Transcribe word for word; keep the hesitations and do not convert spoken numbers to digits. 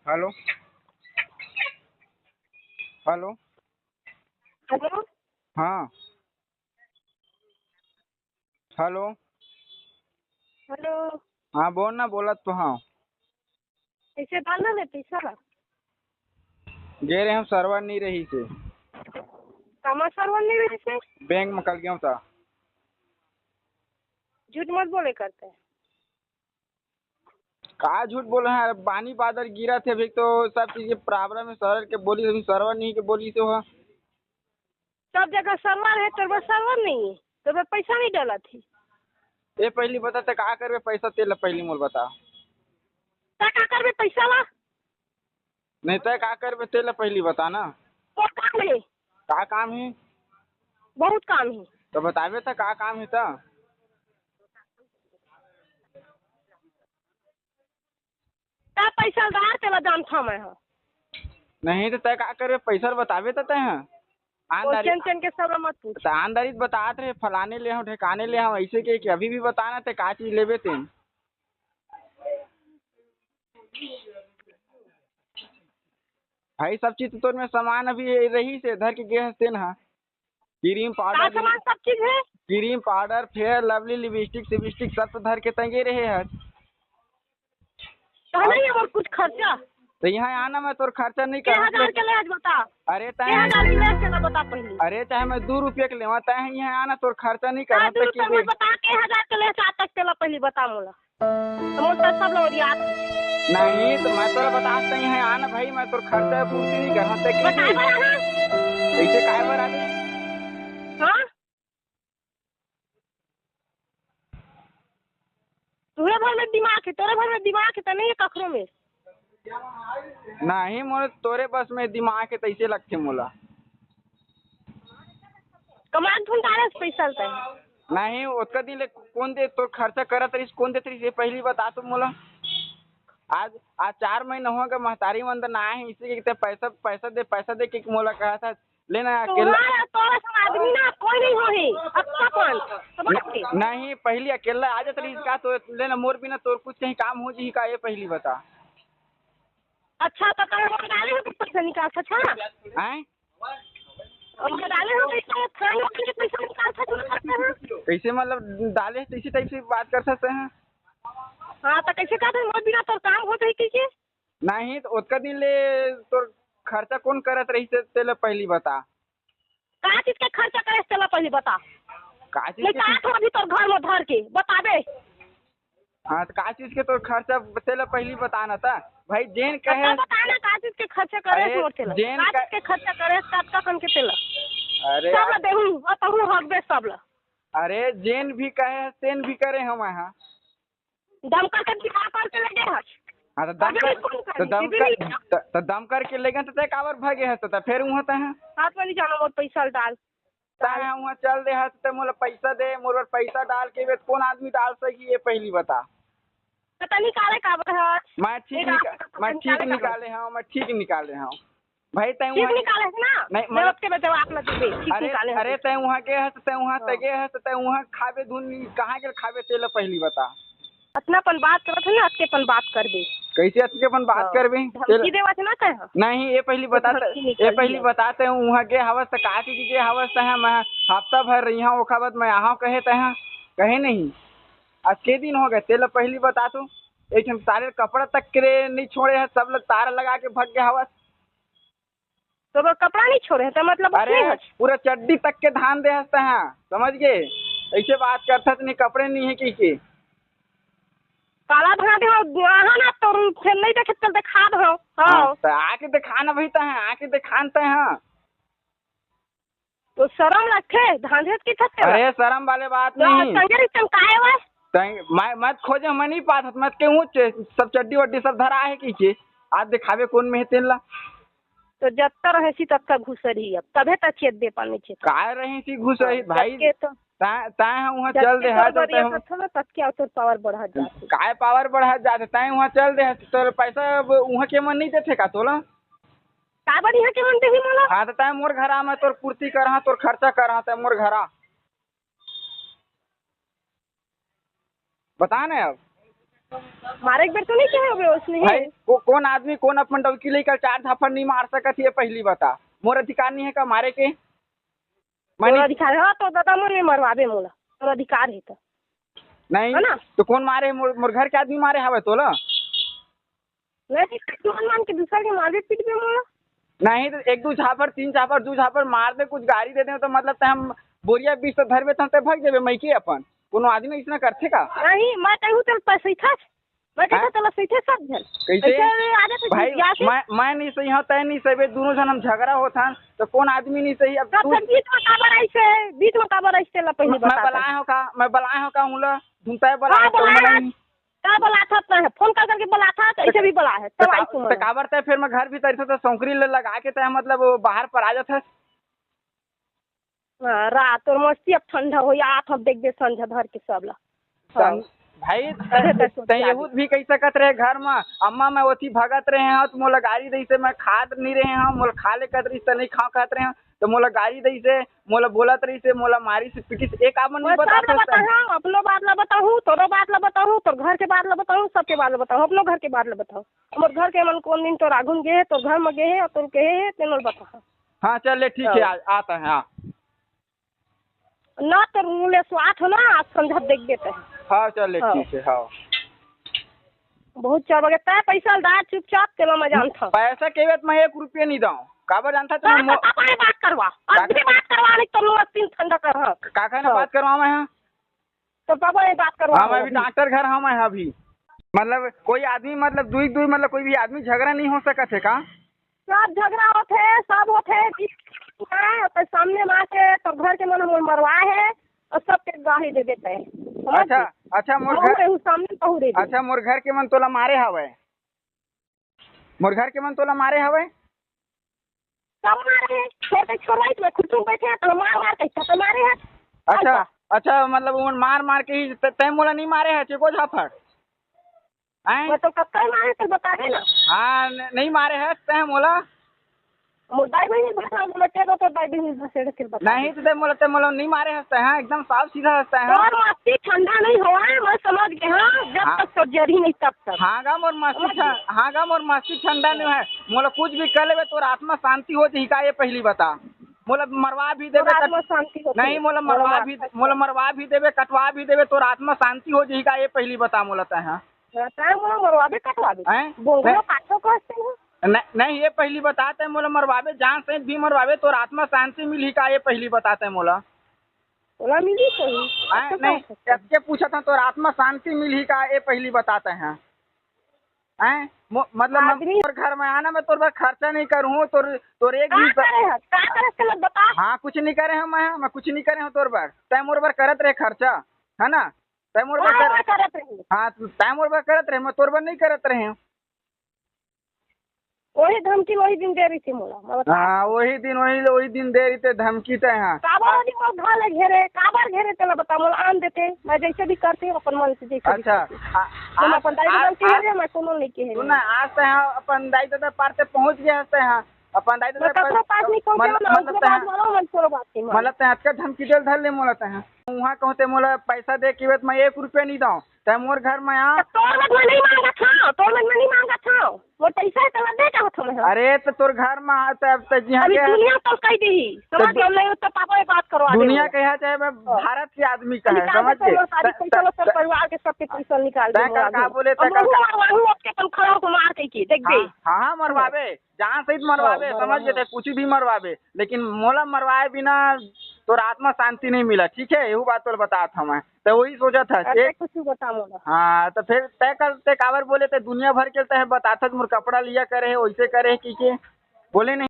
Hello, hello. Hello. हाँ। Hello. Hello. हाँ, बोल ना, बोलत तो हाँ। कइसे डालना है पैसा? गे रहे हम, server नहीं रहिसे। कामा server नहीं रहिसे? बैंक में कल गया था। झूठ मत बोले करते। का झूठ बोले हैं? अरे, बानी बादर गिरा थे, अभी तो सब चीज के problem है। Server के बोली, अभी server नहीं के बोली से हो। सब जगह server है, तोर बर server नहीं है, तोर बर पैसा नहीं डालत ही। ए, पहली बता, ते का करबे पैसा, तेला पहली मोल बता। तै का करबे पैसा ला? नहीं, तै का करबे, तेला पहली बता ना। तो काम है। का काम है? बहुत काम है। तो बताबे, तो का काम है तो? का पैसा ला, तेला जानथव मैं ह। नहीं तो तय का करे, पैसा बताबे तो तय ह। आन वो दारी, चैन चैन के सब मत पूछ। त आन दारी त बतात रहे, फलाने ले हव, ढेकाने ले हव, ऐसे के, के अभी भी बताना ते का चीज लेबे तेन। भाई, सब चीज तो तोर में सामान अभी रहिसे, धर के गे हस तेन ह। क्रीम का पाउडर, सामान सब चीज है? Cream powder, fair lovely, lipstick सिबिस्टिक सब तो धर के तंगे रहे हस। तो नहीं है मोर कुछ खर्चा। तो यहाँ आना, मैं तोर खर्चा नहीं के करहूँ। हजार के ले आज बता। अरे के तय, हजार के ले आज तेला बता पहले। अरे चाहे मैं दो रुपये के लेवा, तय यहाँ आना, तोर खर्चा नहीं हाँ, करहूँ, दो तो रुपये की मत बता, के हजार के ले आज तक तेला पहले बता मोला। तो मोर पैसा सब लोग याद। नहीं, तो मैं तोला बता सकता ही है, आना भाई, मैं तोर खर्चा पूर्ति नहीं कर सकता, बताए क्योंकि बर आना। ऐसे काय बर आवे? हाँ? तुहरे भर में दिमाग है, तोरे भर में दिमाग है, तो नहीं है कखरो में। नहीं, मोर तोरे बस में दिमाग है, तैसे लगते मोला। कमाल ढूंढ डाले पैसा लगता है। नहीं, ओतका दिन ले कौन दे, तोर खर्चा करत रहिस, कौन देत रहिस, ये पहली बता तो मोला। आज, आज चार महीना हो गए, महतारी मन ना है, इसी के ते पैसा, पैसा दे, पैसा दे के मोला कहा था, लेना तो अकेला। वहाँ तोरा सन आदमी ना कोई नहीं हो ही, अच्छा कौन, समझ के? नहीं, पहली अकेला आ जात रहिस का, तो लेना मोर बिना तोर कुछ कहीं काम हो जी का, ये पहली बता। अच्छा, तो तोरा डाले हो तो पैसा निकाल, अच्छा? हैं? और डाले हो तो इसमें खाने के लिए पैसा निकाल सकते हैं। कैसे मतलब डाले हैं, तो इसी टाइप से बात कर सकते हैं? हाँ, तो कैसे कहते हैं, मोर बिना तोर काम होत है कैसे? नहीं, तो ओतका दिन ले तोर खर्चा कौन करत रहिस, तेला पहली बता। का चीज के खर्चा करे, तेला पहली बता। का चीज नहीं, के का तो अभी तोर घर में धर के बताबे। हाँ, तो का चीज के तोर खर्चा, तेला पहली बता ना ता। भाई, जेन कहे तब बता ना, का चीज के खर्चा करे अरे, मोर तेला? जेन का का चीज के खर्चा करे, तब का कन के तेला? अरे सब यार। ला देहूं, और तहूं हकबे सब ला। अरे, जेन भी कहे, तेन भी करे हम यहाँ। दमकर के दिखा करके ले गए हस। हाँ, तो दम अभी कर, भी फोन तो कर, दम अभी कर, भी। तो, तो दम करके ले गए, तो तय काबर भागे हस, तो फिर वहाँ तय है। हाथ में नहीं जाना, मोर पैसा डाल। तय है वहाँ चल दे हस, तो मोला पैसा दे, मोर बर पैसा डाल के बे, कौन आदमी डाल सकी, ये पहली बता। तो तय निकाले काबर हस? मैं ठीक ये निका-, रात को मैं पता ठीक निकाले काबर? निकाले हूँ, मैं ठीक निकाले हूँ। भाई, तय ठीक वहाँ निकाले है ना? नहीं, मतलब, जवाब के जवाब न दे, ठीक अरे, निकाले अरे, है। तय वहाँ के हस, तय वहाँ हाँ। तय गे हस, तय वहाँ खाबे धुन, कहाँ के खाबे, तेला पहली बता। अतना अपन बात करत है ना, अतके अपन बात करबे। कैसे अतके अपन बात हाँ। करबे? धमकी तेला देवत है ना तय। नहीं, ये पहली तो बता, धमकी ये निकाली पहली है। बता, तय वहाँ गे हवस, त का चीज गे हवस, तय मैं हफ्ता भर रही हूँ, ओखर बाद मैं यहाँ कहे, तय कहे नहीं। आज के दिन हो गए, तेला पहली बता तू। एक ठन सारे कपड़ा तक के नहीं छोड़े है, सब लोग तार लगा के भग गए हवस। तो वो कपड़ा नहीं छोड़े है, तो मतलब अरे, उसमें है। पूरा चड्डी तक के धान दे हस तहाँ, समझ गे? ऐसे बात करथस नहीं, कपड़े नहीं है की के। काला धान दे हो, आहा ना, तो फिर नहीं देखे, चल दिखा दो। हाँ। हाँ, तो आके दिखा ना भाई, तहाँ आके दिखा न तहाँ। तो शरम लगथे, धांधे की थक अरे, शरम वाले बात तो नहीं। तंगे रही तंकाए हुआ। तंग-, मैं, मैं खोजे, मैं नहीं पात, मैं के ऊँच, सब चड्डी वड्डी सब धरा है की के। आज दिखावे कौन में है तेन ला। तो जब तक रहे सी तब तक घुसर ही अब, तबे तक चेत दे पाने चेत। काय रहे सी घुसर ही हाँ, भाई? जब के तो ताय, ताय हम वहाँ जब चल के दे तोर हाथ, ताय बरिया हम कथो ना, तब के तोर पावर बढ़त जाथे। काय पावर बढ़त जाथे? ताय वहाँ चल दे हाथ, तोर पैसा अब वहाँ के मन नहीं देथे का तोला? का बड़ी है के मन देही मोला? हाँ, तो ताय मोर घर आ, मैं तोर पूर्ति कर हाँ, तोर खर्चा कर हाँ, ताय मोर घर आ। बता ना अब। मारे एक बेर तो नहीं कहे होबे, उसने भाई, है। को, कौन आदमी, कौन अपन डौकी लेकर चार झापड़ नहीं मार सकत हे, ये पहली बता। मोर अधिकार नहीं है का मारे के? मैं तोर नहीं अधिकार है, तो दादा मन में मरवाबे मोला, तोर अधिकार है तो। नहीं, है ना? तो कौन मारे? मोर, मोर घर के आदमी मारे हवे तोला? नहीं, मान, मान के दूसर के मारबे पीटबे मोला। नहीं तो एक दू झापड़, तीन झापड़, दू झापड़ मार दे, कुछ गारी दे दे, तो मतलब ते हम बोरिया बीस तो धरबे, तो ते भग देबे मइके अपन। कोनो आदमी इसना करथे का? नहीं, मैं कहूँ तो पैसे था, मैं हाँ? कहता चलो सीधे सब झन। कैसे? कैसे? अरे, अरे, तो भाई, जिज्ञासे। मैं, मैं नहीं सही हूँ, तय नहीं सही, दोनों झन हम झगड़ा होत हन, तो कौन आदमी नहीं सही? अब सब तू झन बीच में काबर आइसे, बीच में काबर आइसे, ला पहले मैं बता। बलाए हो का? मैं बलाए हो का? उला धुनता है बलाए हाँ, हो, तो बलाए मना हैं। नहीं। का बलाथा है? फोन कर करके बलाथा है, तो ऐसे भी बला है, तो तब आई का-, सुनो तो ना। काबर तय फिर मैं घर भीतर से तो सौंकरी ले लगा के तय, मतलब, वो बाहर पर आ जाता है। हाँ, रात और मस्ती अब ठंडा हो, या आप हम देख दे संझा धर के सब ला। हाँ। भाई, अरे, तय सोच तय के यहूद आगे। भी कह सकत रहे घर में, "अम्मा, मैं ओथी भगत रहे हूँ, तो मोला गारी दई से मैं खात नहीं रहे हूँ, मोला खा ले कहत रही से नहीं खाओ कहत रहे हूँ, तो मोला गारी दई से, मोला बोलत रही से, मोला मारी से, पीटी से, एक आमन नहीं मैं बता सब ला सकता है।" बताऊँ, अपनो बात ला बताऊँ, तोरो बात ला बताऊँ, तोर घर के बात ला बताऊँ, सबके बात ला बताऊँ, अपनो घर के बात ला बताऊँ। मोर घर के मन कोन दिन तोर आघू में गे हे, तोर घर में गे हे, और तोर कहे हे, तेन मोला बताऊँ। हाँ, चल ले, ठीक है, हाँ। आ-, आता है, हाँ। ना तो मुले स्वाद हो ना, आज संझा देख देते हैं। हाँ, चल ले, हाँ। ठीक है, हाँ। बहुत चढ़ गया, तय पैसा ला डाल चुपचाप, तेला मैं जानता हूँ। पैसा के बेत मैं एक रुपया नहीं दाऊँ, काबर जानता तू? हाँ, मो- तो पापा ने बात करवा, का- अभी बात करवा, नहीं तो मुँह तीन ठंडा कर, हाँ। का, का ने हाँ। बात करवा मैं, हाँ? तो पापा ने बात करवा हाँ, मैं अभी अभी। डॉक्टर घर, हाँ, मैं अभी। मतलब कोई आदमी, मतलब दुई, दुई, मतलब कोई भी आदमी झगड़ा नहीं हो सकत है का? सब झगड़ा होत हे, सब होत हे, बीच में, तो सामने में आके तो घर के मन मोर मरवा हे और सबके गाली दे देते हैं। समझ अच्छा, गए? अच्छा, मोर घर, सामने पहुँच रही। अच्छा, मोर घर के मन तोला मारे हवे, मोर घर के मन तोला मारे हवे। सब मारे हैं, छोटे छोरवाई में खुद बैठे हैं, तो मार मार के तो मारे हैं। अच्छा, अच्छा। अच्छा, मतलब वो मार मार के ही त-, तय मोला नहीं मारे है, चेको झापड़। हैं? मैं तो कब का मारे तो बता देना। हाँ, न-, नहीं मारे है तय मोला। मोर दाई बहिनी बता, मोर टेरो तो दाई बहिनी बसेड़ के बता। नहीं तो तय मोला, तय मोला नहीं मारे हस तय, हाँ, एकदम साफ सीधा हस तय, हाँ। तोर मस्ती ठंडा नहीं हुआ है, मैं समझ गए, हाँ, जब हाँ। तक तोर जरी नहीं तब तक। हाँ गा, मोर मस्ती समझ ठं-, गए। हाँ गा, मोर मस्ती ठंडा नहीं है, मोला कुछ भी कर लेबे, तोर आत्मा शांति हो जाही का, ये पहली बता। मोला मरवा भी तोर देबे, कट-, आत्मा शांति होती नहीं, है। मोला मोला मरवा मार भी, खाती मोला है। मरवा भी देबे, कटवा भी देबे, तोर आत्मा शांति हो जाही का, ये पहली बता मोला तय, हाँ। रहता है, मोला मरवाबे, कटवाबे। हैं? बोंगलो नहीं। काटो कहते हैं। न-, नहीं, ये पहली बतात है, मोला मरवाबे, जान से भी मरवाबे, तोर आत्मा शांति मिलही का, ये पहली बतात है मोला। ओला मिली सही। हैं? अच्छा, नहीं, कह सकते हैं। अतके पूछत हूँ, तोर आत्मा शांति मिलही का, ये पहली बतात है। हैं? मो-, मतलब, मैं आदमी तोर घर में आना, मैं तोर बर खर्चा नहीं करूँ, तोर, तोर एक का दिन प-, करे है? का करे से लोग बता? हाँ, कुछ नहीं करे हूँ मैं, मैं कुछ नहीं करे हूँ तोर बर। तय मोर बर करत रहे खर्चा, है ना? तय मोर बर हाँ, कर-, हाँ, करत रही। हाँ, तय मोर बर करत रहे, मैं तोर बर नहीं करत रहे हूँ। वही धमकी वही दिन दे रही थी मोला, मैं बता। हाँ, वही दिन, वही, वही दिन दे रही थी धमकी तय, हाँ। काबर वाली मोर घर ले घेरे, काबर घेरे तेला बता, मोला आन देते, मैं जैसे भी करती हूँ अपन मन से, जैसे भी अच्छा, करती हूँ। आ, मैं आज, अपन दाई आज, बदल के आज, घेरे, मैं कोनो नहीं के सुन ना, आज तय, हाँ, अपन दाई ददा पार ते पहुँच गया हस तय, हाँ। अपन दाई मैं ददा ककरो पास नहीं पहुँचे, मतलब, ना मतलब उनके तय, बात वाला, ना तोरो बात नहीं मानो। मतलब तय अतका धमकी देल धर ले मोला तय, हाँ। उहाँ कहूँ ते मोला पैसा दे के बेत मैं एक रुपया नहीं दाऊँ। तय मोर घर में आ। तो तोर में मैं नहीं मांगत हूँ, तोर में मैं नहीं मांगत हूँ। मोर पैसा है तो मैं दे के होत हूँ मैं। अरे तो तोर घर में आ, तब तक जिहाँ अभी के दुनिया तो कह दी, समझ तो गए, नहीं तो पापा से बात करवा दे दुनिया मोला। कहे चाहे मैं हाँ। भारत के आदमी का है, निकाल समझ दे गए? तो मोर सारी त-, पैसा, त-, सब त-, परिवार के सबके पैसा निकाल दे तय मोला का, का दे। बोले, अब तय का, मोला का मारवाहूँ, अब के अपन खड़ा होकर मार कह के, देख दे। हाँ, हाँ, हाँ, मरवाबे। जान सहित मरवाबे, हाँ, समझ मरवाबे। गए, कुछ भी मरवाबे, लेकिन मोला मरवाए बिना तोर आत्मा शांति नहीं मिला, ठीक है? यहू बात तोला बतात हूँ मैं। तो वही सोचत हस, अच्छा, एक कुछ बता मोला। हाँ, तो फिर तय कर, तय काबर बोले, तय दुनिया भर के तय बतात हस, मोर कपड़ा लिया करे है, वैसे करे है, की के बोले नहीं।